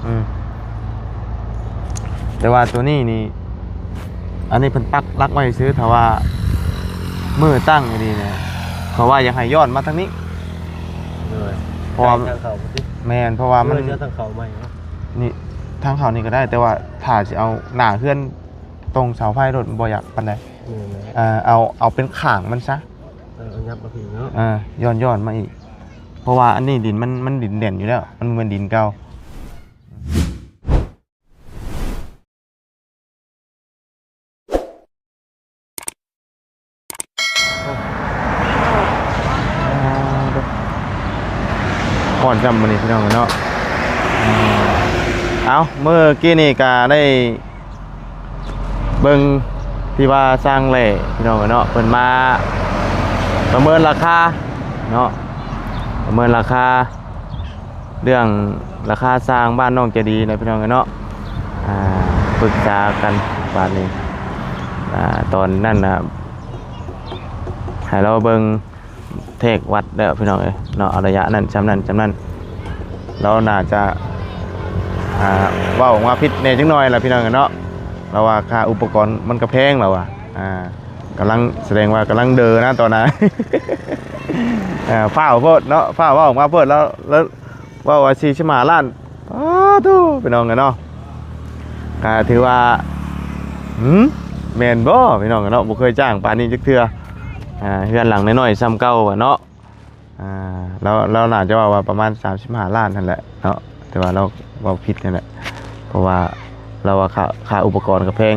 ອືມ ແຕ່ວ່າໂຕນີ້ນີ້ ອັນນີ້ເພິ່ນປັກຫຼັກໄວ້ຊື່ ຖ້າວ່າມື້ຕັ້ງອີ່ຫຼີນີ້ ເຂົາວ່າຢາກໃຫ້ຍ້ອນມາທາງນີ້ ໂດຍ ເພາະວ່າ ທາງເຂົ້າພຸ້ນຕິ ແມ່ນ ເພາະວ່າມັນ ເອີ ທາງເຂົ້າໃໝ່ເນາະ ນີ້ ທາງເຂົ້ານີ້ກໍໄດ້ ແຕ່ວ່າຖ້າຊິເອົາໜ້າເຮືອນຕົງເສົາໄຟໂລດ ບໍ່ຢາກປານໃດ ແມ່ນແຫຼະ ເອີ ເອົາ ເອົາເປັນຂ້າງມັນຊະ ເອີ ເອົາຫຍັບມາພີ້ເນາະ ເອີ ຍ້ອນ ຍ້ອນມາອີກ ເພາະວ່າອັນນີ້ດິນມັນ ມັນດິນແໜ້ນຢູ່ແລ້ວ ມັນບໍ່ແມ່ນດິນເກົ່າ. ຮ້อนจ้ำมื้อนี้พี่น้องเนาะ เอ้า มื้อกี้นี่ก็ได้เบิ่งที่ว่าช่างแหล่พี่น้องเนาะ เพิ่นมาประเมินราคาเนาะ ประเมินราคา เรื่องราคาช่างบ้านน้องใจดีนะพี่น้องเนาะ อ่า ปรึกษากันบาดนี้ อ่า ตอนนั้นน่ะ ให้เราเบิ่งแทกวัดแล้วพี่น้องเอ้ยเนาะ ระยะนั้น ส่ำนั้น ส่ำนั้น เราน่าจะ อ่า เว้าออกมาผิดแหน่จักหน่อยล่ะพี่น้องเนาะ เราว่าค่าอุปกรณ์มันก็แพง เราว่า อ่า กำลัง แสดงว่ากำลังเดอนะตอนนั้น อ่า ฟ้าวโพดเนาะ ฟ้าวเว้าออกมาโพด แล้ว แล้วเว้าว่าสี่สิบห้าล้าน อ้าโธ่ พี่น้องเอ้ยเนาะ ก็ถือว่า หืม แม่นบ่พี่น้องเอ้ยเนาะ บ่เคยจ้างปานนี้จักเทื่อ อ่า เฮือนหลังน้อยๆ ส่ำเก่าอะเนาะ ອ່າ ລາວ ລາວໜ້າຈະເວົ້າວ່າປະມານສາມສິບຫ້າລ້ານຫັ້ນແຫຼະເນາະ ແຕ່ວ່າລາວເວົ້າຜິດຫັ້ນແຫຼະ ເພາະວ່າລາວວ່າຄ່າ ຄ່າອຸປະກອນກໍແພງ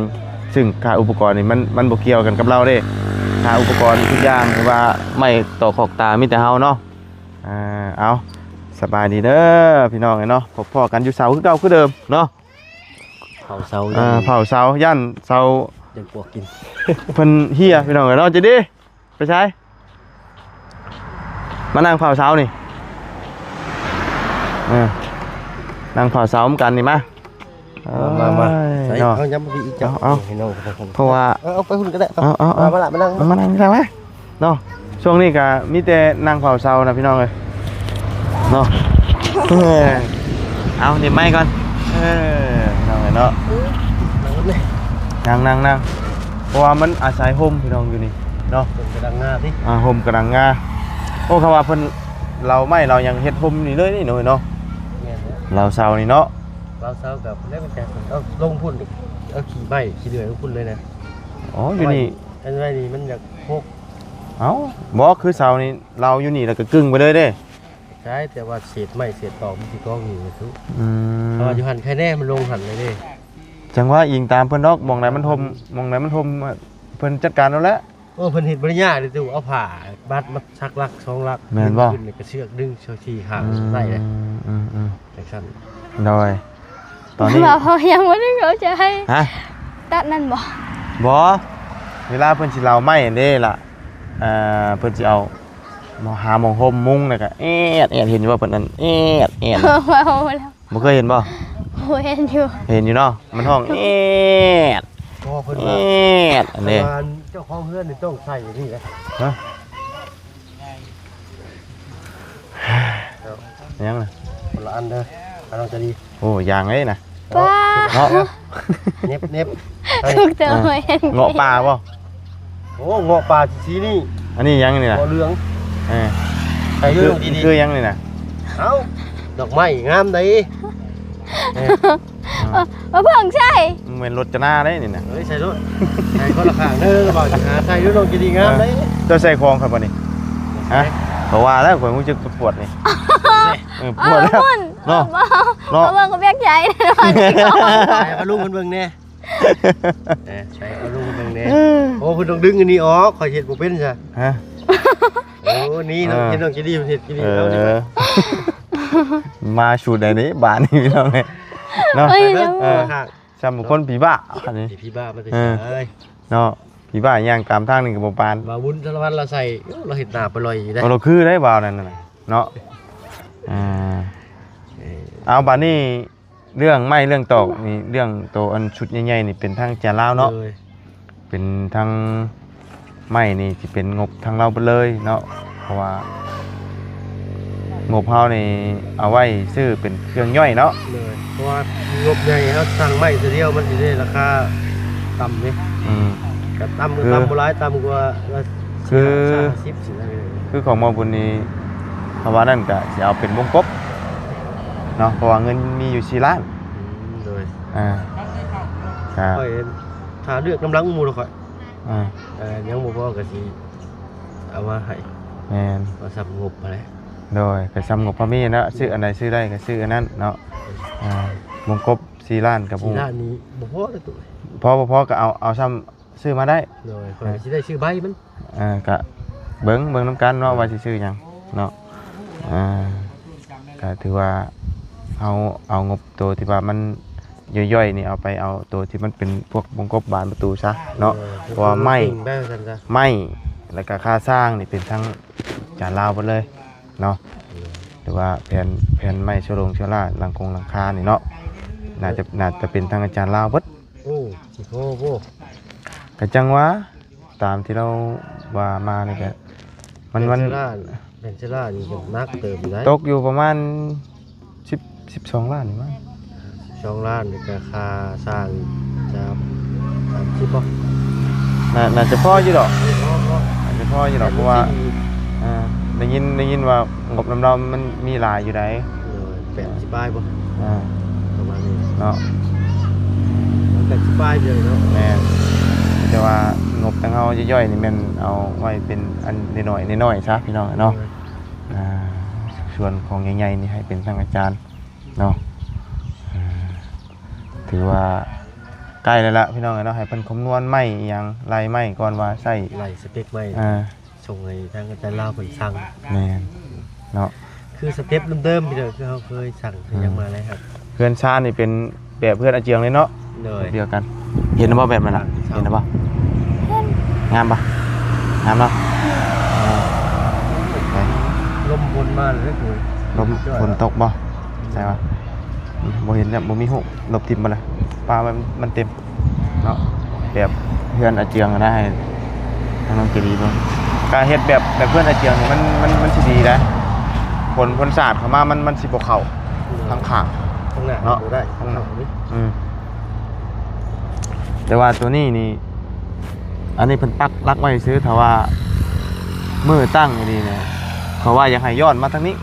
ຊຶ່ງຄ່າອຸປະກອນນີ້ມັນ ມັນບໍ່ກ່ຽວກັນກັບລາວເດ້ ຄ່າອຸປະກອນທຸກຢ່າງ ຫຼືວ່າໄມ້ຕອກຄອກຕາມີແຕ່ເຮົາເນາະ ອ່າ ເອົາ ສະບາຍດີເດີພີ່ນ້ອງເອີຍເນາະ ພົບພໍ້ກັນຢູ່ເສົາຄືເກົ່າຄືເດີມເນາະ ເຜົາເສົາ ອ່າ ຢ້ານ ເຜົາເສົາ ຢ້ານເສົາ ຢ້ານປວກກິນ ເພິ່ນເຫ່ຍພີ່ນ້ອງເອີຍເນາະ ຈະດີ ໄປໃສ? ມານັ່ງເຝົ້າເສົານີ້ ເອີ ນັ່ງເຝົ້າເສົານຳກັນນີ້ມາ ມາ ມາ ມາ ເອີຍ ໃສ່ ເນາະ ເອົາ ຍ້ຳອີກ ເອົາ ເອົາ ໃຫ້ນ້ອງ ເພາະວ່າ ເອີ ເອົາໄປພຸ້ນກໍໄດ້ ເອົາ ເອົາ ເອົາ ມາລະ ມານັ່ງ ມານັ່ງທາງໄວ້ເນາະ ຊ່ວງນີ້ກໍມີແຕ່ນັ່ງເຝົ້າເສົານະພີ່ນ້ອງເອີຍເນາະ ເອີ ເອົາ ນີ້ໄມ້ກ່ອນ ເອີ ພີ່ນ້ອງເອີຍເນາະ ນັ່ງ ນັ່ງ ນັ່ງ ເພາະວ່າມັນອາໄສຮົ່ມພີ່ນ້ອງຢູ່ນີ້ເນາະ ຮົ່ມກະດັງງາຕິ ອ່າ ຮົ່ມກະດັງງາ ໂອ້ ຄຳວ່າເພິ່ນເລົາໄມ້ເລົາຫຍັງເຮັດຮົ່ມນີ້ເລີຍນີ້ເນາະ ແມ່ນແລ້ວ ເລົາເສົານີ້ເນາະ ເລົາເສົາກັບແລ້ວມັນກະເອົາລົງພຸ້ນ ເອົາຂີ້ໄມ້ຂີ້ເດືອຍລົງພຸ້ນເລີຍນະ ອໍ ຢູ່ນີ້ ອັນໄວ້ນີ້ມັນຢາກຫົກ ເອົ້າ ບໍ່ ຄືເສົານີ້ເລົາຢູ່ນີ້ແລ້ວກະກຶ້ງໄປເລີຍເດ້ ໃຊ່ ແຕ່ວ່າເສດໄມ້ເສດຕອກມັນຊິກອງຢູ່ທຸ ອືມ ເພາະວ່າຢູ່ຫັ້ນໄຄແນ່ ມັນລົງຫັ້ນເລີຍເດ້ ຈັ່ງວ່າອີງຕາມເພິ່ນດອກ ໝ່ອງໃດມັນຮົ່ມ ໝ່ອງໃດມັນຮົ່ມ ເພິ່ນຈັດການເອົາແຫຼະ ໂອ້ ເພິ່ນເຮັດບໍ່ໄດ້ຍາກເດ້ຕູ້ ເອົາຜ້າບັດມາສັກຫຼັກສອງຫຼັກ ແມ່ນບໍ່? ດຶງຂຶ້ນ ແລ້ວກໍເຊືອກດຶງເຊືອກສີ່ຂ້າງ ອືມ ໄດ້ເດ້ ອືມໆ ຈັ່ງຊັ້ນ ໂດຍ ຕອນນີ້ ວ່າເຂົາຍັງບໍ່ໄດ້ເຂົ້າໃຈ ຮະ? ຕັດນັ້ນບໍ່? ບໍ່ ເວລາເພິ່ນຊິເລົາໄມ້ເດ້ລະ ເອີ ເພິ່ນຊິເອົາ ມາຫາໝ່ອງຮົ່ມມຸງ ແລ້ວກໍແອດໆ ເຫັນຢູ່ບໍ່ເພິ່ນອັນແອດໆ ເອີ ເວົ້າແລ້ວ ບໍ່ເຄີຍເຫັນບໍ່? ໂອ້ ເຫັນຢູ່ ເຫັນຢູ່ເນາະ ມັນຮ້ອງແອດ ກໍເພິ່ນວ່າ ແອດ ອັນນີ້ ເພິ່ນວ່າເຈົ້າຂອງເຮືອນນີ້ຕ້ອງໃສ່ອັນນີ້ນະ ຮະ? ຫຍັງນະ? ຄົນລະອັນເດີ ອັນນັ້ນຈະດີ ໂອ້ ຢ່າງເລີຍນະ ປ້າ ເນາະ ເນັບ ເນັບ ເອີ ເງາະປ່າບໍ່? ໂອ້ ເງາະປ່າສີນີ້ ອັນນີ້ຫຍັງນີ້ນະ? ເງາະເຫຼືອງ ເອີ ໃສ່ເລື່ອງດີໆ ຄືຫຍັງນີ້ນະ? ເອົ້າ ດອກໄມ້ງາມໃດ ເອີ ເອີ ມາເບິ່ງໃສ່ ມັນແມ່ນລົດຈະນາເດ້ນີ້ນະ ເອີຍ ໃສ່ລົດ ໃສ່ຄົນລະຂ້າງເດີ ບ່າວຊິຫາໃສ່ຢູ່ ນ້ອງຈະດີງາມເດ້ ເຈົ້າໃສ່ຂອງຂ້ອຍບໍ່ນີ້? ຮະ? ເພາະວ່າແລ້ວຂ້ອຍຮູ້ສຶກປວດໆນີ້ ເອີ ປວດແລ້ວເນາະ ເນາະ ເບິ່ງກໍເປີກໃຈ ໃສ່ເອົາລຸງເພິ່ນເບິ່ງແດ່ ເອີ ໃສ່ເອົາລຸງເພິ່ນເບິ່ງແດ່ ໂອ້ ເພິ່ນຕ້ອງດຶງອັນນີ້ອອກ ຂ້ອຍເຮັດບໍ່ເປັນຊະ ຮະ? ໂອ້ ນີ້ເນາະ ເອີ ເຮັດນ້ອງຈະດີ ເພິ່ນເຮັດຈະດີ ເອີ ເອົານີ້ ມາສູດໃດນີ້ບາດນີ້ພີ່ນ້ອງເອີຍເນາະ ເອີຍ ເອີ ຊ່ຳຄົນຜີບ້າ ອັນນີ້ຜີບ້າມາແຕ່ໃສເນາະ ຜີບ້າຍ່າງຕາມທາງນີ້ກໍບໍ່ປານ ບ່າວບຸນສາລະວັນລາວໃສ່ ໂອ້ ລາວເຮັດໜ້າໄປລອຍອີກເດ້ ລາວຄືໄດ້ບ່າວນັ້ນນະເນາະ ອ່າ ເອີ ເອົາບາດນີ້ ເລື່ອງໄມ້ເລື່ອງຕອກນີ້ ເລື່ອງໂຕອັນຊຸດໃຫຍ່ໆນີ້ເປັນທາງຈານລາວເນາະ ໂດຍ ເປັນທາງໄມ້ນີ້ຊິເປັນງົບທາງລາວເບິດເລີຍເນາະ ເພາະວ່າ ງົບເຮົານີ້ເອົາໄວ້ຊື້ເປັນເຄື່ອງຍ່ອຍເນາະ. ໂດຍ ເພາະວ່າງົບໃຫຍ່ເຮົາສັ່ງໄມ້ເທື່ອດຽວ ມັນຊິໄດ້ລາຄາຕ່ຳເດ້. ອືມ ກໍຕ່ຳ ຄື ກໍຕ່ຳບໍ່ຫຼາຍ ຕ່ຳກວ່າ ຄື ຫ້າສິບຊີ້ນະ. ຄືຂອງໝໍບຸນນີ້ ເພາະວ່ານັ້ນກໍຊິເອົາເປັນວົງກົບເນາະ ເພາະວ່າເງິນມີຢູ່ສີ່ລ້ານ. ອືມ ໂດຍ ອ່າ ກໍ ຂ້ອຍຖ້າເລືອກນຳຫຼັງໝູ່ແລ້ວຂ້ອຍ ອ່າ ເອີ ຍັງບໍ່ພໍກໍຊິເອົາມາໃຫ້. ແມ່ນ ວ່າສ່ຳງົບຫັ້ນແຫຼະ. ໂດຍ ກໍສ່ຳງົບພໍມີເນາະ ຊື້ອັນໃດຊື້ໄດ້ກໍຊື້ອັນນັ້ນເນາະ. ອ່າ ວົງກົບສີ່ລ້ານກັບ ສີ່ລ້ານນີ້ບໍ່ພໍເດ້ຕູ້. ພໍບໍ່ພໍກໍເອົາ ເອົາສ່ຳຊື້ມາໄດ້. ໂດຍ ຂ້ອຍກໍຊິໄດ້ຊື້ໃບມັນ. ອ່າ ກະເບິ່ງ ເບິ່ງນຳກັນເນາະ ວ່າຊິຊື້ຫຍັງເນາະ. ອ່າ ກະຖືວ່າເຮົາເອົາງົບໂຕທີ່ວ່າມັນຍ່ອຍໆນີ້ ເອົາໄປເອົາໂຕທີ່ມັນເປັນພວກວົງກົບບານປະຕູຊະເນາະ. ເອີ ເພາະວ່າໄມ້ ເປັນໄປວ່າຊັ້ນຊະ ໄມ້ ແລ້ວກະຄ່າສ້າງນີ້ເປັນທາງອາຈານລາວເບິດເລີຍເນາະ. ເອີ ຫຼືວ່າແຜ່ນ ແຜ່ນໄມ້ໂຊລົງໂຊລາ ຫຼັງຄົງຫຼັງຄານີ້ເນາະ ໜ້າຈະ ໜ້າຈະເປັນທາງອາຈານລາວເບິດ. ໂອ້ ຊິພໍບໍ່? ກະຈັ່ງວ່າ ຕາມທີ່ລາວວ່າມານີ້ກະ ມັນ ມັນ ແຜ່ນເຊລາ ແຜ່ນເຊລານີ້ກໍໜັກເຕີບຢູ່ໄດ໋. ຕົກຢູ່ປະມານສິບ ສິບສອງລ້ານນີ້ມັ້ງ. ສິບສອງລ້ານນີ້ກໍຄ່າສ້າງຈະສາມສິບບໍ່? ໜ້າ ໜ້າຈະພໍຢູ່ດອກ. ເອີ ພໍ ພໍ ໜ້າຈະພໍຢູ່ດອກ ເພາະວ່າ ເອີ ໄດ້ຍິນ ໄດ້ຍິນວ່າ ງົບນຳລາວມັນມີຫຼາຍຢູ່ໃດ. ໂດຍ ແປດສິບປາຍບໍ່? ອ່າ ປະມານນີ້ເນາະ ແປດສິບປາຍເດີເນາະ. ແມ່ນ ແຕ່ວ່າງົບທາງເຮົາຍ່ອຍໆນີ້ແມ່ນເອົາໄວ້ເປັນອັນນ້ອຍໆ ນ້ອຍໆຊະ ພີ່ນ້ອງເນາະ. ໂດຍ ອ່າ ສ່ວນຂອງໃຫຍ່ໆນີ້ໃຫ້ເປັນທາງອາຈານເນາະ. ອ່າ ຖືວ່າໃກ້ແລ້ວລະ ພີ່ນ້ອງເນາະ ໃຫ້ເພິ່ນຄຳນວນໄມ້ອີ່ຫຍັງ ໄລ່ໄມ້ກ່ອນວ່າໃຊ້ ໄລ່ສະເປັກໄມ້ ອ່າ ສົ່ງໃຫ້ທາງອາຈານລາວເພິ່ນສັ່ງ. ແມ່ນເນາະ ຄືສະເຕັບເດີມໆ ພີ່ນ້ອງ ຄືເຮົາເຄີຍສັ່ງ ອືມ ຫຍັງມາແລ້ວ. ເຮືອນຊານນີ້ເປັນແບບເຮືອນອາເຈືອງເລີຍເນາະ. ໂດຍ ແບບດຽວກັນ. ເຫັນບໍ່ແບບນັ້ນນະ? ເຫັນແລ້ວບໍ່? ເຫັນ. ງາມບໍ່? ງາມເນາະ. ເອີ ໄປ ລົມຝົນມາເລີຍ ລົມຝົນຕົກບໍ່? ໃຊ່ວ່າ ອືມ ບໍ່ເຫັນແລ້ວ ບໍ່ມີຮູບ ລົບຖິ້ມໝົດລະ ປາມັນ ມັນເຕັມເນາະ. ແບບເຮືອນອາເຈືອງນະ ໃຫ້ທາງນ້ອງເຈດີເບິ່ງ ກະເຮັດແບບ ແບບເຮືອນອາເຈືອງນີ້ ມັນ ມັນ ມັນຊິດີໄດ໋. ຝົນ ຝົນສາດເຂົ້າມາ ມັນ ມັນຊິບໍ່ເຂົ້າທາງຂ້າງ ທາງໜ້າເນາະ ບໍ່ໄດ້ ທາງໜ້າ. ອືມ ແຕ່ວ່າໂຕນີ້ນີ້ ອັນນີ້ເພິ່ນປັກຫຼັກໄວ້ຊື່ ຖ້າວ່າມື້ຕັ້ງອີ່ຫຼີນີ້ ເຂົາວ່າຢາກໃຫ້ຍ້ອນມາທາງນີ້.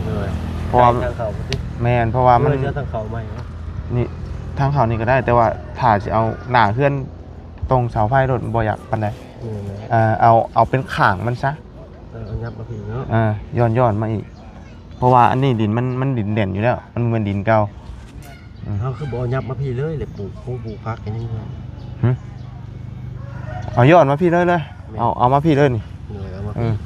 ໂດຍ ເພາະວ່າ ໃກ້ທາງເຂົ້າພຸ້ນຕິ? ແມ່ນ ເພາະວ່າມັນ ເອີ ທາງເຂົ້າໃໝ່ເນາະ ນີ້ ທາງເຂົ້ານີ້ກໍໄດ້ ແຕ່ວ່າຖ້າຊິເອົາໜ້າເຮືອນຕົງເສົາໄຟໂລດ ບໍ່ຢາກປານໃດ. ແມ່ນແຫຼະ ເອີ ເອົາ ເອົາເປັນຂ້າງມັນຊະ. ເອີ ເອົາຫຍັບມາພີ້ເນາະ. ເອີ ຍ້ອນໆມາອີກ ເພາະວ່າອັນນີ້ດິນມັນ ມັນດິນແໜ້ນຢູ່ແລ້ວ ມັນບໍ່ແມ່ນດິນເກົ່າ. ອືມ ເຮົາຄືບໍ່ເອົາຫຍັບມາພີ້ເລີຍ ແລ້ວປູກ ປູກຜັກກັນຍັງ. ຫຶ ເອົາຍ້ອນມາພີ້ເລີຍ ເລີຍ. ແມ່ນ ເອົາ ເອົາມາພີ້ເລີຍນີ້. ໂດຍ ເອົາມາ ເອີ ພີ້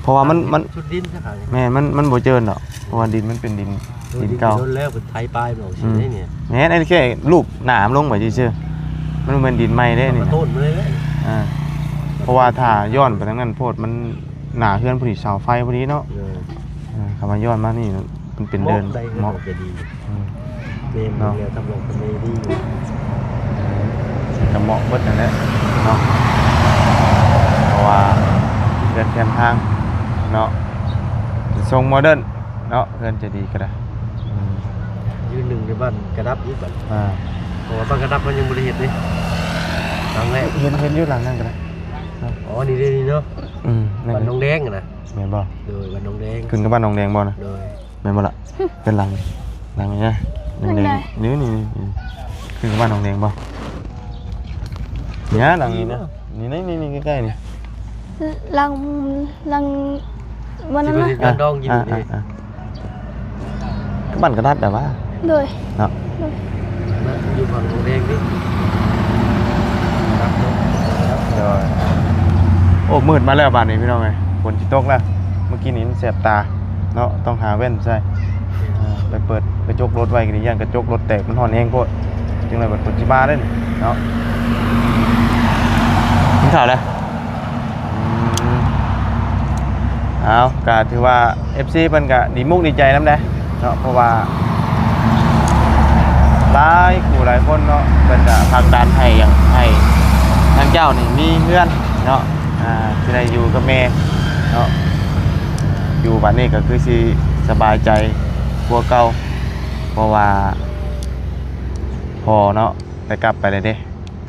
ເພາະວ່າມັນ ມັນ ຊຸດດິນຊະ ແມ່ນ ມັນ ມັນບໍ່ເຈີນດອກ ເພາະວ່າດິນມັນເປັນດິນ ໂດຍ ດິນເກົ່າ ໂດນແລ້ວເພິ່ນໄຖປາຍອອກຊີ້ ອືມ ນີ້. ແມ່ນ ອັນນີ້ແຄ່ລູບໜາມລົງໄປຊື່ໆ ມັນບໍ່ແມ່ນດິນໃໝ່ເດ້ນີ້ນະ. ເອົາມາໂຕນມາເລີຍ ອ່າ ເພາະວ່າຖ້າຍ້ອນໄປທາງນັ້ນໂພດ ມັນໜ້າເຮືອນພໍດີ ເສົາໄຟພໍດີເນາະ. ໂດຍ ເອີ ຄຳວ່າຍ້ອນມານີ້ ມັນເປັນເດີ່ນເໝາະ ເໝາະ ຈະດີ. ອືມ ແມ່ນ ເນາະ ແລ້ວທຳນອງເປັນດີຢູ່ ກໍເໝາະເບິດນັ້ນແຫຼະເນາະ ເພາະວ່າເຮືອນແຄມທາງເນາະ ຊົງໂມເດີນເນາະ ເຮືອນຈະດີກໍໄດ້. ອືມ ຢືນໜຶ່ງໃນບ້ານກະດັບອີກບັດ ອ່າ ເພາະວ່າບ້ານກະດັບມັນຍັງບໍ່ໄດ້ເຮັດເດ້ ຫຼັງແລກ. ເຫັນ ເຫັນຢູ່ຫຼັງນັ້ນກໍໄດ້ເນາະ. ອໍ ນີ້ເດ້ນີ້ເນາະ. ອືມ ບ້ານໜອງແດງນະ. ແມ່ນບໍ່? ໂດຍ ບ້ານໜອງແດງ. ຂຶ້ນກັບບ້ານໜອງແດງບໍ່ນະ? ໂດຍ ແມ່ນບໍ່ລະ? ເປັນຫຼັງ ຫຼັງນີ້ນະ ໜອງແດງ ນີ້ ນີ້ ນີ້ ຂຶ້ນກັບບ້ານໜອງແດງບໍ່? ນີ້ ຫຼັງນີ້ນະ ນີ້ ນີ້ ນີ້ ໃກ້ໆ ນີ້ ຫຼັງ ຫຼັງ ບ້ານນັ້ນນະ ທີ່ເພິ່ນເຮັດງານດອງຢູ່ນີ້. ອ່າ ອ່າ ອ່າ ບ້ານກະດັດແບບວ່າ ໂດຍ ເນາະ ໂດຍ ຢູ່ຝັ່ງໂຮງແຮງນີ້. ໂດຍ ໂອ້ ມືດມາແລ້ວບາດນີ້ພີ່ນ້ອງເອີຍ ຝົນຊິຕົກແລ້ວ. ເມື່ອກີ້ນີ້ມັນແສບຕາເນາະ ຕ້ອງຫາແວ່ນໃສ່. ອ່າ ໄປເປີດກະຈົກລົດໄວ້ກໍດີ ຢ້ານກະຈົກລົດແຕກ ມັນຮ້ອນແຮງໂພດ ຈັ່ງໃດບັດຝົນຊິມາເດ້ນີ້ເນາະ. ກິນເຂົ້າແລ້ວ. ອືມ ເອົາ ກະຖືວ່າ ເອັຟຊີ ເພິ່ນກະດີມຸກດີໃຈນຳແດ່ເນາະ ເພາະວ່າຫຼາຍຄູ່ຫຼາຍຄົນເນາະ ເພິ່ນກະຜັກດັນໃຫ້ ຢາກໃຫ້ທາງເຈົ້ານີ້ມີເຮືອນເນາະ ອ່າ ຊິໄດ້ຢູ່ກັບແມ່ເນາະ. ຢູ່ບັດນີ້ກໍຄືຊິສະບາຍໃຈກວ່າເກົ່າ ເພາະວ່າພໍ່ເນາະໄດ້ກັບໄປແລ້ວເດ້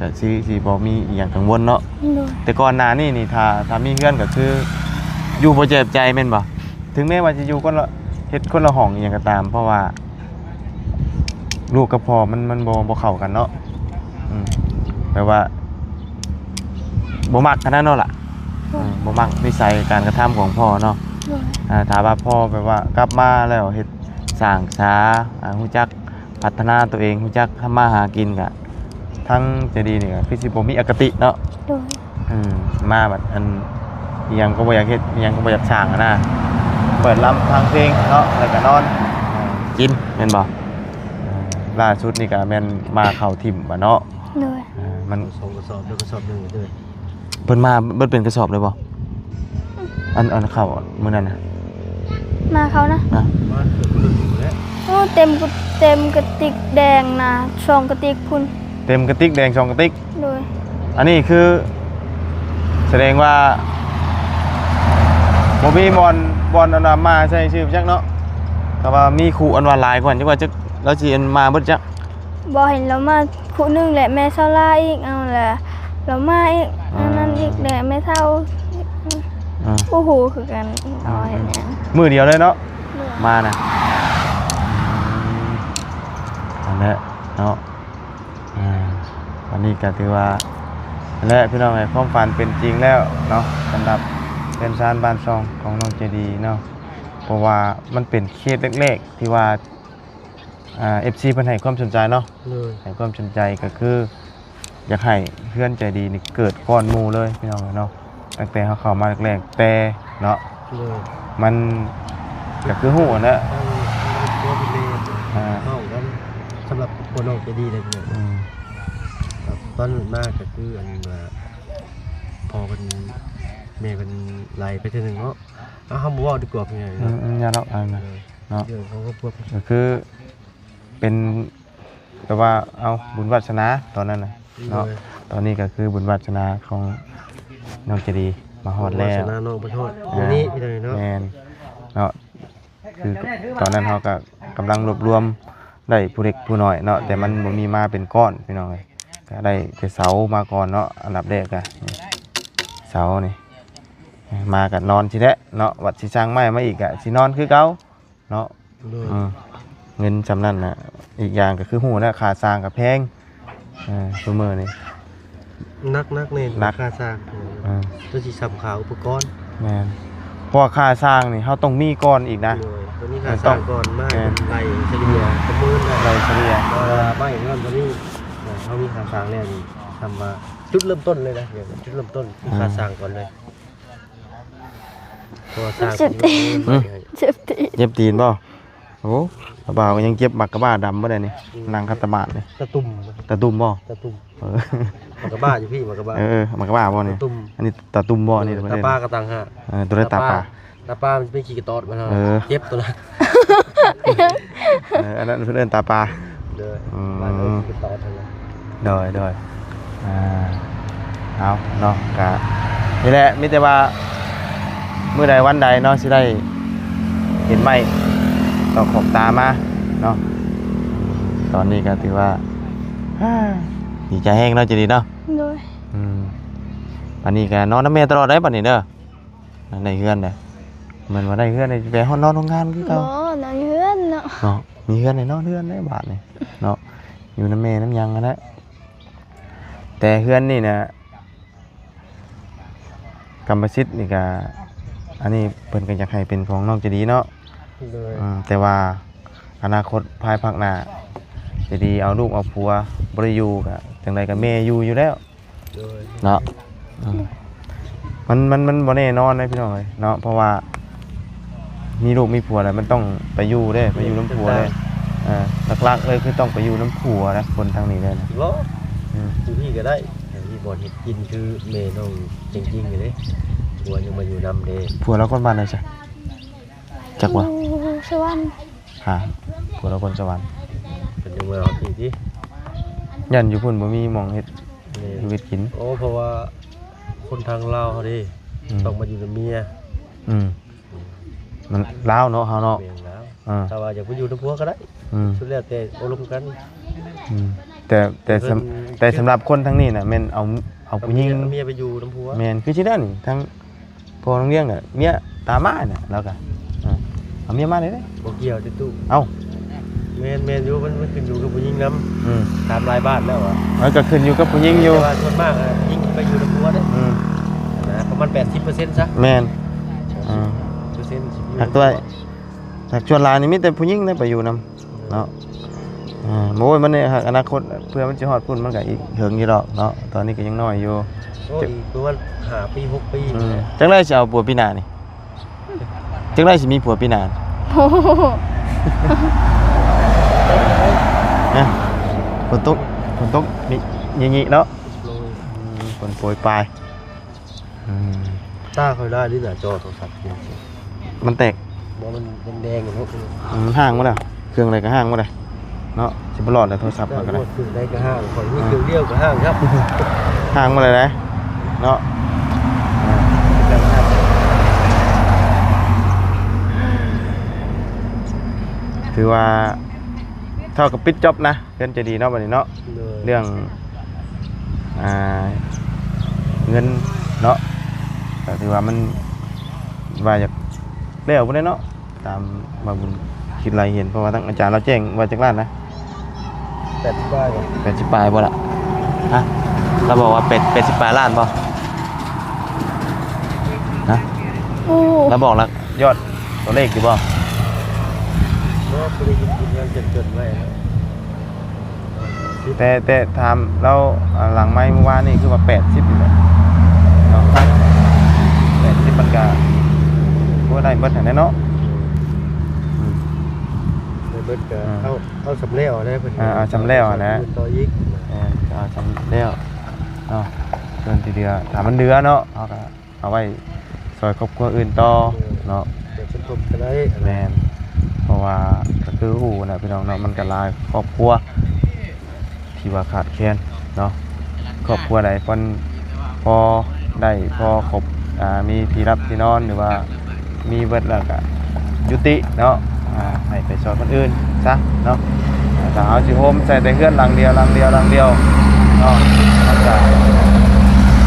ກໍຊິ ຊິບໍ່ມີອີ່ຫຍັງກັງວົນເນາະ. ໂດຍ ແຕ່ກ່ອນໜ້ານີ້ນີ້ ຖ້າ ຖ້າມີເຮືອນກໍຄືຢູ່ບໍ່ແຈບໃຈແມ່ນບໍ່? ເຖິງແມ້ວ່າຈະຢູ່ຄົນລະ ເຮັດຄົນລະຫ້ອງອີ່ຫຍັງກໍຕາມ ເພາະວ່າ ລູກກັບພໍ່ມັນ ມັນບໍ່ ບໍ່ເຂົ້າກັນເນາະ. ອືມ ແບບວ່າບໍ່ມັກຫັ້ນນະເນາະລະ. ໂດຍ ເອີ ບໍ່ມັກນິໄສການກະທຳຂອງພໍ່ເນາະ. ໂດຍ ອ່າ ຖ້າວ່າພໍ່ແບບວ່າກັບມາແລ້ວເຮັດສ້າງສາ ອ່າ ຮູ້ຈັກພັດທະນາຕົວເອງ ຮູ້ຈັກທຳມາຫາກິນ ກະທາງໃຈດີນີ້ກໍຄືຊິບໍ່ມີອະຄະຕິເນາະ. ໂດຍ ອືມ ມາບັດອັນ ອີ່ຫຍັງກໍບໍ່ຢາກເຮັດ ອີ່ຫຍັງກໍບໍ່ຢາກສ້າງຫັ້ນນະ ເປີດລຳຟັງເພງເນາະ ແລ້ວກໍນອນ ເອີ ກິນ ແມ່ນບໍ່? ເອີ ລ່າສຸດນີ້ກໍແມ່ນມາເຂົ້າຖິ້ມບັດເນາະ. ໂດຍ ເອີ ມັນ ສອງກະສອບ ແລ້ວກະສອບໜຶ່ງເດີ ເພິ່ນມາເບິດເປັນກະສອບເລີຍບໍ່? ອັນ ອັນເຂົ້າມື້ນັ້ນນະ ມາເຂົ້ານະ ນະ ມາເກືອບເບິດແລ້ວ. ໂອ້ ເຕັມກະ ເຕັມກະຕິກແດງນະ ສອງກະຕິກພຸ້ນ. ເຕັມກະຕິກແດງສອງກະຕິກ. ໂດຍ ອັນນີ້ຄືສະແດງວ່າບໍ່ມີບ່ອນ ບ່ອນອັນວ່າມາໃສ່ຊື່ຈັກເນາະ. ຖ້າວ່າມີຄູ່ອັນວ່າຫຼາຍກວ່າ ຈັກວ່າຈັກລາວຊິອັນມາເບິດຈັກ. ບໍ່ເຫັນລາວມາຄູ່ໜຶ່ງແຫຼະ ແມ່ເຖົ້າຫຼ້າອີກ ເອົາລະລາວມາອີກ ອ່າ ອັນນັ້ນອີກແຫຼະ ແມ່ເຖົ້າ ອ່າ ບໍ່ຮູ້ຄືກັນ ອ່າ ເອົາເຮັດຫຍັງ ມື້ດຽວເລີຍເນາະ. ໂດຍ ມານະ ອືມ ອັນນັ້ນແຫຼະເນາະ. ອ່າ ອັນນີ້ກໍຖືວ່າ ແລະ ພີ່ນ້ອງເອີຍ ຄວາມຝັນເປັນຈິງແລ້ວເນາະ ສຳລັບເຮືອນຊານບ້ານຊ່ອງຂອງນ້ອງໃຈດີເນາະ. ເພາະວ່າມັນເປັນເຂດແລກໆ ທີ່ວ່າ ອ່າ ເອັຟຊີ ເພິ່ນໃຫ້ຄວາມສົນໃຈເນາະ. ໂດຍ ໃຫ້ຄວາມສົນໃຈກໍຄື ຢາກໃຫ້ເຮືອນໃຈດີນີ້ເກີດກ່ອນໝູ່ເລີຍ ພີ່ນ້ອງເອີຍເນາະ. ຕັ້ງແຕ່ເຮົາເຂົ້າມາແລກໆ ແຕ່ເນາະ ໂດຍ ມັນກໍຄືຮູ້ຫັ້ນແຫຼະ ທາງຄອບຄົວເພິ່ນເລີຍ ອ່າ ເວົ້າກັນສຳລັບຄົວນ້ອງໃຈດີເລີຍ ພີ່ນ້ອງ. ອືມ ຕອນມາກໍຄືອັນວ່າພໍ່ເພິ່ນ ແມ່ເພິ່ນໄລ່ໄປເທື່ອໜຶ່ງເນາະ. ເອົາ ເຮົາບໍ່ເວົ້າດີກວ່າ ເປັນຫຍັງ ອືມ ເນາະ ອືມ ຢ່າດອກ ອັນນັ້ນ ເອີ ເນາະ ເລື່ອງຂອງຄອບຄົວ ກໍຄືເປັນ ແຕ່ວ່າ ເອົາ ບຸນວາດສະໜາຕອນນັ້ນນະເນາະ. ໂດຍ ຕອນນີ້ກໍຄືບຸນວາດສະໜາຂອງນ້ອງໃຈດີມາຮອດແລ້ວ ບຸນວາດສະໜານ້ອງມາຮອດ ອ່າ ມື້ນີ້ ພີ່ນ້ອງເນາະ. ແມ່ນເນາະ ຄືຕອນນັ້ນເຮົາກໍກຳລັງລວບລວມໄດ້ຜູ້ເລັກຜູ້ນ້ອຍເນາະ ແຕ່ມັນບໍ່ມີມາເປັນກ້ອນ ພີ່ນ້ອງເອີຍ. ກໍໄດ້ແຕ່ເສົາມາກ່ອນເນາະ ອັນດັບແລກກໍເສົານີ້ ມາກໍນອນຊີ້ແຫຼະເນາະ ວ່າຊິສ້າງໄມ້ມາອີກກໍຊິນອນຄືເກົ່າເນາະ. ໂດຍ ອືມ ເງິນສ່ຳນັ້ນນະ ອີກຢ່າງກໍຄືຮູ້ແລ້ວ ຄ່າສ້າງກໍແພງ ເອີ ຊຸມື້ນີ້ ໜັກໆ ນີ້ ໜັກ ຄ່າສ້າງ ເອີ ຈົນຊິສ່ຳຄ່າອຸປະກອນ. ແມ່ນ ເພາະວ່າຄ່າສ້າງນີ້ເຮົາຕ້ອງມີກ່ອນອີກນະ. ໂດຍ ຕ້ອງມີຄ່າສ້າງກ່ອນ ມາໃຫ້ເພິ່ນໄລ່ສະເລ່ຍ ປະເມີນໄດ້ ໄລ່ສະເລ່ຍ ເພາະວ່າໄມ້ເງິນຕົວນີ້ ເອີ ເຮົາມີຄ່າສ້າງແລ້ວນີ້ ສ່ຳວ່າຈຸດເລີ່ມຕົ້ນເລີຍນະ ຈຸດເລີ່ມຕົ້ນຄື ອ່າ ຄ່າສ້າງກ່ອນເລີຍ. ເຈັບຕີນ ເຈັບຕີນບໍ່? ໂອ້ ລະບ່າວກໍຍັງເຈັບໝາກກະບ້າດຳບໍ່ໄດ້ນີ້ ອືມ ນັ່ງຂັດຕະໝາດນີ້ ຕາຕຸ່ມ ຕາຕຸ່ມບໍ່? ຕາຕຸ່ມ ເອີ ໝາກກະບ້າຢູ່ພີ້ ໝາກກະບ້າ ເອີ ໝາກກະບ້າບໍ່ນີ້? ຕາຕຸ່ມ ອັນນີ້ຕາຕຸ່ມບໍ່ນີ້? ຕາຕຸ່ມ ຕາປາກໍຕ່າງຫາກ ເອີ ຕົວໃດຕາປາ? ຕາປາມັນເປັນຂີ້ກະຕອດມັນ ເອີ ເຈັບຕົວນັ້ນ ເອີ ອັນນັ້ນເພິ່ນເອີ້ນຕາປາ. ໂດຍ ອືມ ບ້ານເອີ້ນຄືຕອນນັ້ນແຫຼະ. ໂດຍ ໂດຍ ອ່າ ເອົາເນາະ ກະນີ້ແຫຼະ ມີແຕ່ວ່າມື້ໃດວັນໃດເນາະ ຊິໄດ້ເຫັນໄມ້ຕອກຂອບຕາມາເນາະ. ຕອນນີ້ກໍຖືວ່າ ດີໃຈແຮງເນາະ ໃຈດີເນາະ. ໂດຍ ອືມ ບັດນີ້ກໍນອນນຳແມ່ຕະຫຼອດເດ້ ບັດນີ້ເດີ. ໄດ້ເຮືອນເດ້ ແມ່ນວ່າໄດ້ເຮືອນໄດ້ ໄປຮອດນອນໂຮງງານຄືເກົ່າ. ບໍ່ ນອນເຮືອນເນາະ ເນາະ ມີເຮືອນໄດ້ນອນເຮືອນໄດ້ບາດນີ້ເນາະ ຢູ່ນຳແມ່ນຳຫຍັງຫັ້ນແຫຼະ. ແຕ່ເຮືອນນີ້ນະ ກຳມະສິດນີ້ກະ ອັນນີ້ເພິ່ນກໍຢາກໃຫ້ເປັນຂອງນ້ອງໃຈດີເນາະ. ໂດຍ ອືມ ແຕ່ວ່າອະນາຄົດພາຍພາກໜ້າ ໃຈດີເອົາລູກເອົາຜົວບໍ່ໄດ້ຢູ່ ກະຈັ່ງໃດກະແມ່ຢູ່ຢູ່ແລ້ວ. ໂດຍ ເນາະ ອືມ ມັນ ມັນ ມັນບໍ່ແນ່ນອນເດ້ພີ່ນ້ອງເອີຍເນາະ ເພາະວ່າມີລູກມີຜົວແລ້ວ ມັນຕ້ອງໄປຢູ່ເດ້ ໄປຢູ່ນຳຜົວເດ້. ເອີ ຫຼັກໆເລີຍຄືຕ້ອງໄປຢູ່ນຳຜົວນະ ຄົນທາງນີ້ເລີຍນະ. ບໍ່ ອືມ ຢູ່ພີ້ກໍໄດ້ ມີບ່ອນເຮັດກິນຄືແມ່ນ້ອງຈິງໆນີ້ເດ້ ຜົວຍັງມາຢູ່ນຳເດ້. ຜົວລາວຄົນບ້ານໃດຊະ? ຈັກບໍ່? ຢູ່ສະຫວັນ. ຫາ ຜົວລາວຄົນສະຫວັນ ເພິ່ນຍັງມາເອົາທີ່ຕິ ຢ້ານຢູ່ພຸ້ນບໍ່ມີໝ່ອງເຮັດ ແມ່ນ ຢູ່ເຮັດກິນ. ໂອ້ ເພາະວ່າຄົນທາງລາວເຮົາເດ້ ອືມ ຕ້ອງມາຢູ່ນຳເມຍ. ອືມ ອືມ ມັນລາວເນາະ ເຮົາເນາະ ແມ່ນລາວ ອ່າ ຖ້າວ່າຢາກໄປຢູ່ນຳຜົວກໍໄດ້ ອືມ ສຸດແລ້ວແຕ່ໂອ້ລົມກັນ ອືມ ແຕ່ ແຕ່ ເພິ່ນ ສຳ ແຕ່ສຳລັບຄົນທາງນີ້ນະ ແມ່ນເອົາ ເອົາຜູ້ຍິງ ເອົາເມຍ ເອົາເມຍໄປຢູ່ນຳຜົວ ແມ່ນ ຄືຊິແນວນີ້ ທາງພໍ່ນ້ອງລ້ຽງກະເມຍຕາມມານະ ລາວກະ ອ່າ ເອົາເມຍມາເລີຍເດ້ ບໍ່ກ່ຽວຕິຕູ້ ເອົ້າ ແມ່ນ ແມ່ນຢູ່ ມັນ ມັນຂຶ້ນຢູ່ກັບຜູ້ຍິງນຳ ອືມ ຕາມລາຍບ້ານແລ້ວອະ ມັນກໍຂຶ້ນຢູ່ກັບຜູ້ຍິງຢູ່ ແຕ່ວ່າສ່ວນມາກອະ ຍິງໄປຢູ່ນຳຜົວເດ້ ອືມ ນະ ປະມານແປດສິບເປີເຊັນຊະ ແມ່ນ ອ່າ ເປີເຊັນສິບຢູ່ ຫາກດ້ວຍ ຫາກສ່ວນຫຼາຍນີ້ມີແຕ່ຜູ້ຍິງເດ້ໄປຢູ່ນຳ ເນາະ ອ່າ ໂອ້ຍ ມັນໃນອະນາຄົດ ເພື່ອມັນຊິຮອດພຸ້ນ ມັນກໍອີກເຫິງຢູ່ດອກເນາະ ຕອນນີ້ກໍຍັງນ້ອຍຢູ່ ໂອ້ຍ ອີກປະມານຫ້າປີ ຫົກປີ ອືມ ແຫຼະ ຈັ່ງໃດຊິເອົາຜົວປີໜ້ານີ້ ຈັ່ງໃດຊິມີຜົວປີໜ້າ ໂອ້ໂຫ ຮະ ຝົນຕົກ ຝົນຕົກ ນີ້ ນີ້ເນາະ ໂອ້ຍ ອືມ ຝົນໂປຍປາຍ ອືມ ຕາຂ້ອຍລາຍເດ້ ໜ້າຈໍໂທລະສັບ ມັນແຕກ ບໍ່ ມັນແດງໆ ເນາະ ອືມ ມັນຮ້າງໝົດແລ້ວ ເຄື່ອງໃດກໍຮ້າງໝົດແລ້ວເນາະ ຊິບໍ່ລອດແລ້ວໂທລະສັບຂ້ອຍກໍໄດ້ ເຄື່ອງໃດກໍຮ້າງ ຂ້ອຍມີເຄື່ອງດຽວກໍຮ້າງຄັບ ຮ້າງໝົດແລ້ວເດ້ເນາະ ອ່າ ຖືວ່າເທົ່າກັບປິດຈັອບນະ. ເພື່ອນໃຈດີເນາະ ບັດນີ້ເນາະ ໂດຍ ເລື່ອງ ອ່າ ເງິນເນາະ ກໍຖືວ່າມັນ ວ່າຢາກແລ້ວພຸ້ນແຫຼະເນາະ ຕາມວ່າບຸນຄິດໄລ່ເຫັນ ເພາະວ່າທາງອາຈານລາວແຈ້ງວ່າຈັກລ້ານນະ ແປດສິບປາຍບໍ່ ແປດສິບປາຍບໍ່ລະ ຮະ ລາວບອກວ່າແປດ ແປດສິບປາຍລ້ານບໍ່ ຮະ ໂອ້ ລາວບອກລະ ຍອດຕົວເລກຢູ່ບໍ່? ບໍ່ ບໍ່ໄດ້ຍິນ ເພິ່ນຍັງຈົດໆໄວ້ເນາະ ແຕ່ ແຕ່ຖາມລາວ ອ່າ ຫຼັງໄມເມື່ອວານນີ້ຄືວ່າແປດສິບນີ້ແຫຼະເນາະ ແປດສິບມັນກະບໍ່ໄດ້ເບິດຫັ້ນແຫຼະເນາະ ອືມ ໄດ້ເບິດກະ ອ່າ ເອົາ ເອົາສ່ຳແລ້ວແຫຼະ ເພິ່ນ ອ່າ ເອົາສ່ຳແລ້ວຫັ້ນແຫຼະ ຕໍ່ອີກ ແມ່ນ ເອົາສ່ຳແລ້ວເນາະ ສ່ວນທີ່ເຫຼືອ ຖ້າມັນເຫຼືອເນາະ ເຮົາກະ ເອົາໄວ້ຊ່ອຍຄອບຄົວອື່ນຕໍ່ເນາະ ແບບສົມທົບກໍໄດ້ ແມ່ນ ເພາະວ່າກໍຄືຮູ້ນະພີ່ນ້ອງເນາະ ມັນກໍຫຼາຍຄອບຄົວທີ່ວ່າຂາດແຄນເນາະ ຄອບຄົວໃດເພິ່ນພໍໄດ້ພໍຄົບ ອ່າ ມີທີ່ຫຼັບທີ່ນອນ ຫຼືວ່າມີເບິດແລ້ວກໍຍຸຕິເນາະ ອ່າ ໃຫ້ໄປຊ່ອຍຄົນອື່ນຊະເນາະ ຖ້າເຮົາຊິໂຮມໃສ່ແຕ່ເຮືອນຫຼັງດຽວ ຫຼັງດຽວ ຫຼັງດຽວເນາະ ມັນກໍ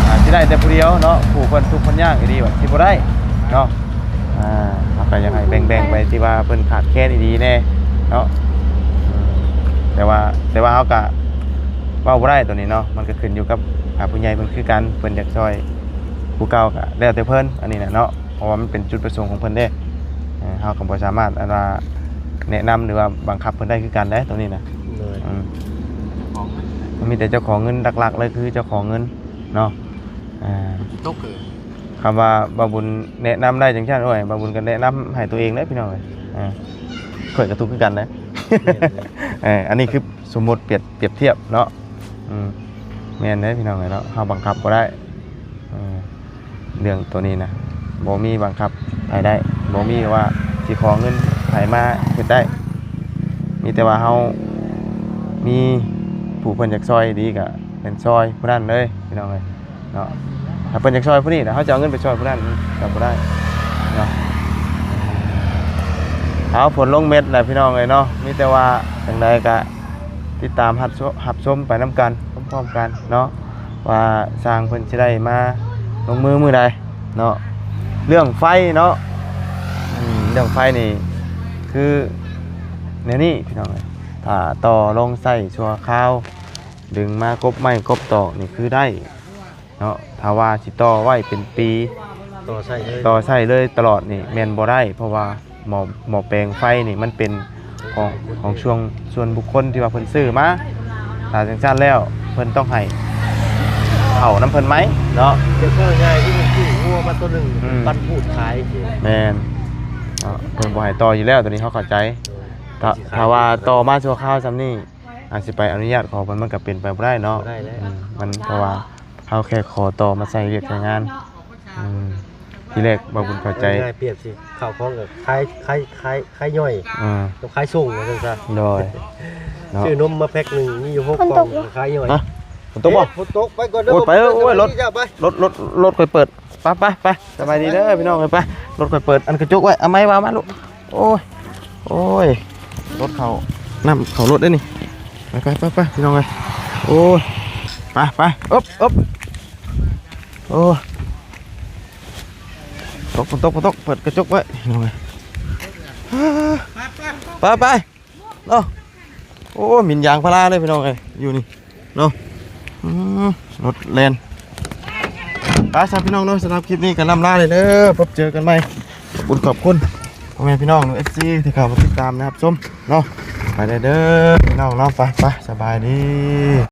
ອ່າ ຊິໄດ້ແຕ່ຜູ້ດຽວເນາະ ຜູ້ເພິ່ນທຸກເພິ່ນຍາກອີ່ຫຼີ ວ່າຊິບໍ່ໄດ້ເນາະ ອ່າ ເຮົາກໍຢາກໃຫ້ແບ່ງໆໄປທີ່ວ່າເພິ່ນຂາດແຄນອີ່ຫຼີແດ່ເນາະ ແຕ່ວ່າ ແຕ່ວ່າເຮົາກໍເວົ້າບໍ່ໄດ້ໂຕນີ້ເນາະ ມັນກໍຂຶ້ນຢູ່ກັບ ອ່າ ຜູ້ໃຫຍ່ເພິ່ນຄືກັນ ເພິ່ນຢາກຊ່ອຍຜູ້ເກົ່າກໍແລ້ວແຕ່ເພິ່ນ ອັນນີ້ນະເນາະ ເພາະວ່າມັນເປັນຈຸດປະສົງຂອງເພິ່ນເດ້ ເອີ ເຮົາກໍບໍ່ສາມາດ ອັນວ່າ ແນະນຳ ຫຼືວ່າບັງຄັບເພິ່ນໄດ້ຄືກັນເດ້ ໂຕນີ້ນະ ໂດຍ ອືມ ມັນມີແຕ່ເຈົ້າຂອງເງິນ ຫຼັກໆເລີຍຄືເຈົ້າຂອງເງິນເນາະ ອ່າ ຕົກເລີຍ ຄຳວ່າບ່າວບຸນແນະນຳໄດ້ຈັ່ງຊັ້ນ ໂອ້ຍ ບ່າວບຸນກໍແນະນຳໃຫ້ຕົວເອງເດ້ພີ່ນ້ອງເອີຍ ເອີ ຂ້ອຍກໍທຸກຄືກັນເດ້ ແມ່ນ ເອີ ອັນນີ້ຄືສົມມຸດປຽບ ປຽບທຽບເນາະ ອືມ ແມ່ນເດ້ພີ່ນ້ອງເອີຍເນາະ ເຮົາບັງຄັບບໍ່ໄດ້ ເອີ ເລື່ອງໂຕນີ້ນະ ບໍ່ມີບັງຄັບໃຜໄດ້ ບໍ່ມີວ່າຊິຂໍເງິນໃຜມາເຮັດໄດ້ ມີແຕ່ວ່າເຮົາມີຜູ້ເພິ່ນຢາກຊ່ອຍດີກໍແມ່ນຊ່ອຍຜູ້ນັ້ນເລີຍພີ່ນ້ອງເອີຍ ເນາະ ຖ້າເພິ່ນຢາກຊ່ອຍຜູ້ນີ້ນະ ເຮົາຈະເອົາເງິນໄປຊ່ອຍຜູ້ນັ້ນກໍບໍ່ໄດ້ເນາະ ເອົາ ຝົນລົງເມັດແຫຼະພີ່ນ້ອງເອີຍເນາະ ມີແຕ່ວ່າຈັ່ງໃດກະຕິດຕາມຮັບ ຮັບຊົມໄປນຳກັນ ພ້ອມໆກັນເນາະ ວ່າຊ່າງເພິ່ນຊິໄດ້ມາລົງມືມື້ໃດເນາະ ເລື່ອງໄຟເນາະ ອືມ ເລື່ອງໄຟນີ້ຄືແນວນີ້ພີ່ນ້ອງເອີຍ ຖ້າຕໍ່ລົງໃຊ້ຊົ່ວຄາວ ດຶງມາກົບໄມ້ກົບຕອກນີ້ຄືໄດ້ ເນາະ ຖ້າວ່າຊິຕໍ່ໄວ້ເປັນປີ ຕໍ່ໃຊ້ເລີຍ ຕໍ່ໃຊ້ເລີຍຕະຫຼອດນີ້ແມ່ນບໍ່ໄດ້ ເພາະວ່າໝໍ້ ໝໍ້ແປງໄຟນີ້ມັນເປັນຂອງ ຂອງຊ່ວງ ສ່ວນບຸກຄົນທີ່ວ່າເພິ່ນຊື້ມາ ຖ້າຈັ່ງຊັ້ນແລ້ວເພິ່ນຕ້ອງໃຫ້ເຂົ້ານຳເພິ່ນໃໝ່ເນາະ ແຕ່ເວົ້າງ່າຍຄືຊື້ງົວມາໂຕໜຶ່ງ ອືມ ປັນພູດຂາຍ ແມ່ນເນາະ ເພິ່ນບໍ່ໃຫ້ຕໍ່ຢູ່ແລ້ວ ໂຕນີ້ເຮົາເຂົ້າໃຈ ຖ້າ ຖ້າວ່າຕໍ່ມາຊົ່ວຄາວສ່ຳນີ້ ອາດຊິໄປອະນຸຍາດຂໍເພິ່ນ ມັນກໍເປັນໄປບໍ່ໄດ້ເນາະ ບໍ່ໄດ້ແລ້ວ ອືມ ມັນ ເພາະວ່າເຮົາແຄ່ຂໍຕໍ່ມາໃຊ້ວຽກໃຊ້ງານ ອືມ ທີແລກບ່າວບຸນເຂົ້າໃຈ ເອົາງ່າຍໆ ປຽບຊິ ເຂົ້າຂອງກໍຂາຍ ຂາຍ ຂາຍ ຂາຍຍ່ອຍ ອືມ ກັບຂາຍສົ່ງວ່າຊັ້ນຊະ ໂດຍ ເນາະ ຊື້ນົມມາແພັກໜຶ່ງ ມີຢູ່ຫົກກ່ອງ ມັນຕົກຢູ່ ຂາຍຍ່ອຍ ຮະ ຝົນຕົກບໍ່? ເອີ ຝົນຕົກ ໄປກ່ອນເດີ ໂອ້ຍ ໄປເອີຍ ໂອ້ຍ ລົດ ໄປ ລົດ ລົດ ລົດຂ້ອຍເປີດ ໄປ ໄປໄປໄປ ສະບາຍດີເດີພີ່ນ້ອງເອີຍ ໄປ ລົດຂ້ອຍເປີດອັນກະຈົກໄວ້ ເອົາໄມ້ວາງມາລູກ ໂອ້ຍ ໂອ້ຍ ລົດເຂົ້າ ນ້ຳເຂົ້າລົດເດ້ນີ້ ໄປໄປໄປໄປພີ່ນ້ອງເອີຍ ໂອ້ຍ ໄປໄປ ອຶບອຶບ ໂອ້ຍ ຕົກ ຝົນຕົກ ຝົນຕົກ ເປີດກະຈົກໄວ້ ພີ່ນ້ອງເອີຍ ໄປໄປ ເນາະ ໂອ້ ໝິ່ນຢາງພາລາເລີຍພີ່ນ້ອງເອີຍ ຢູ່ນີ້ເນາະ ອືມ ລົດແລ່ນ ໄປຊະພີ່ນ້ອງເນາະ ສຳລັບຄລິບນີ້ກໍລ່ຳລາເລີຍເດີ ພົບເຈີກັນໃໝ່ ຂອບຄຸນຂອບຄຸນພໍ່ແມ່ພີ່ນ້ອງ ເອັຟຊີ ທີ່ເຂົ້າມາຕິດຕາມນະ ຮັບຊົມເນາະ ໄປເລີຍເດີພີ່ນ້ອງເນາະ ໄປໄປ ສະບາຍດີ